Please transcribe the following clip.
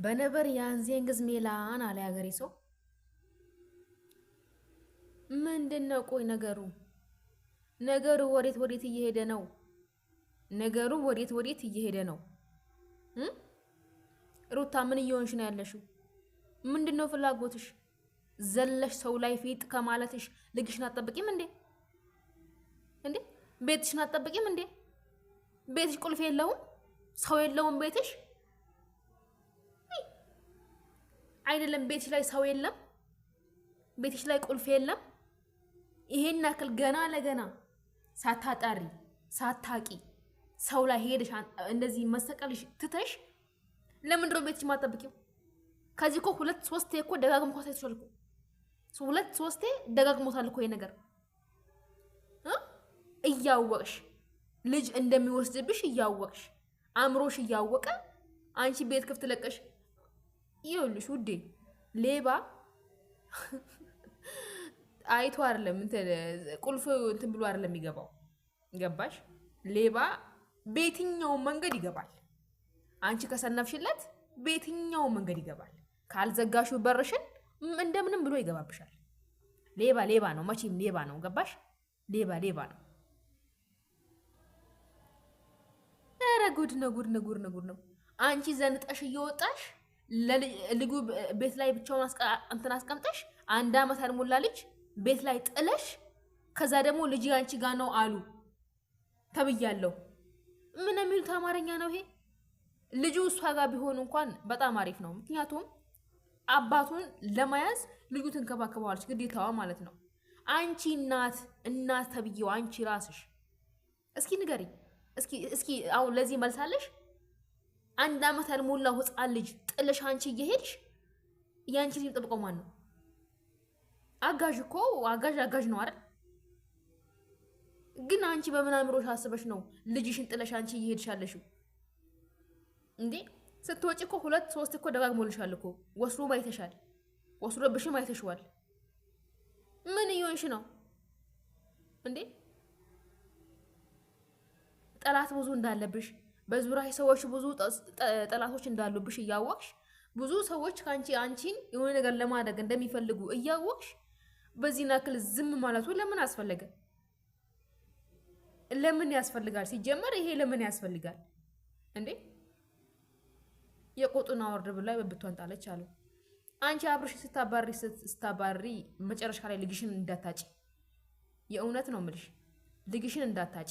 በነበር ያንዜንግዝ ሜላን አለ ያገሬ ሰው። ምንድን ነው ቆይ ነገሩ? ነገሩ ወዴት ወዴት እየሄደ ነው? ነገሩ ወዴት ወዴት እየሄደ ነው? ሩታ ምን እየሆንሽ ነው ያለሽው? ምንድን ነው ፍላጎትሽ? ዘለሽ ሰው ላይ ፊጥ ከማለትሽ ልጅሽን አትጠብቂም እንዴ? እንዴ ቤትሽን አትጠብቂም እንዴ? ቤትሽ ቁልፍ የለውም? ሰው የለውም ቤትሽ? አይደለም ቤትሽ ላይ ሰው የለም፣ ቤትሽ ላይ ቁልፍ የለም። ይሄን ያክል ገና ለገና ሳታጣሪ ሳታቂ ሰው ላይ ሄደሽ እንደዚህ መሰቀልሽ ትተሽ ለምንድን ነው ቤትሽ የማትጠብቂው? ከዚህ እኮ ሁለት ሶስቴ እኮ ደጋግሞ እኮ አሳይቶሻል እኮ፣ ሁለት ሶስቴ ደጋግሞታል እኮ ይሄ ነገር። እያወቅሽ ልጅ እንደሚወስድብሽ እያወቅሽ፣ አእምሮሽ እያወቀ አንቺ ቤት ክፍት ለቀሽ። ይኸውልሽ ውዴ፣ ሌባ አይቶ አይደለም፣ እንትን ቁልፍ እንትን ብሎ አይደለም የሚገባው። ገባሽ? ሌባ በየትኛው መንገድ ይገባል። አንቺ ከሰነፍሽለት በየትኛው መንገድ ይገባል። ካልዘጋሽው በርሽን እንደምንም ብሎ ይገባብሻል። ሌባ ሌባ ነው፣ መቼም ሌባ ነው። ገባሽ? ሌባ ሌባ ነው። ኧረ ጉድ ነው፣ ጉድ ነው፣ ጉድ ነው፣ ጉድ ነው። አንቺ ዘንጠሽ እየወጣሽ ልጁ ቤት ላይ ብቻውን እንትን አስቀምጠሽ፣ 1 አመት ያልሞላ ልጅ ቤት ላይ ጥለሽ፣ ከዛ ደግሞ ልጅ አንቺ ጋ ነው አሉ ተብያለሁ። ምን የሚሉት አማርኛ ነው ይሄ? ልጁ እሷ ጋር ቢሆን እንኳን በጣም አሪፍ ነው። ምክንያቱም አባቱን ለመያዝ ልጁ ትንከባከበዋለች፣ ግዴታዋ ማለት ነው። አንቺ እናት እናት ተብዬው አንቺ ራስሽ እስኪ ንገሪኝ፣ እስኪ አሁን ለዚህ መልሳለሽ? 1 አመት ያልሞላው ህፃን ልጅ ጥለሽ አንቺ እየሄድሽ የአንቺ ልጅ የሚጠብቀው ማን ነው? አጋዥ እኮ አጋዥ አጋዥ ነው አይደል? ግን አንቺ በምን አእምሮሽ አስበሽ ነው ልጅሽን ጥለሽ አንቺ እየሄድሽ ያለሽው? እንዴ ስትወጪ እኮ ሁለት ሶስት እኮ ደጋግሞልሻል እኮ፣ ወስዶም አይተሻል፣ ወስዶብሽም አይተሽዋል። ምን እየሆንሽ ነው እንዴ? ጠላት ብዙ እንዳለብሽ፣ በዙሪያ ሰዎች ብዙ ጠላቶች እንዳሉብሽ እያወቅሽ፣ ብዙ ሰዎች ከአንቺ አንቺን የሆነ ነገር ለማድረግ እንደሚፈልጉ እያወቅሽ በዚህ ያክል ዝም ማለቱ ለምን አስፈለገ? ለምን ያስፈልጋል? ሲጀመር ይሄ ለምን ያስፈልጋል እንዴ? የቆጡን አወርድ ብላ የብብቷን ጣለች አሉ። አንቺ አብርሽ ስታባሪ ስታባሪ መጨረሻ ላይ ልጅሽን እንዳታጪ፣ የእውነት ነው ምልሽ፣ ልጅሽን እንዳታጪ።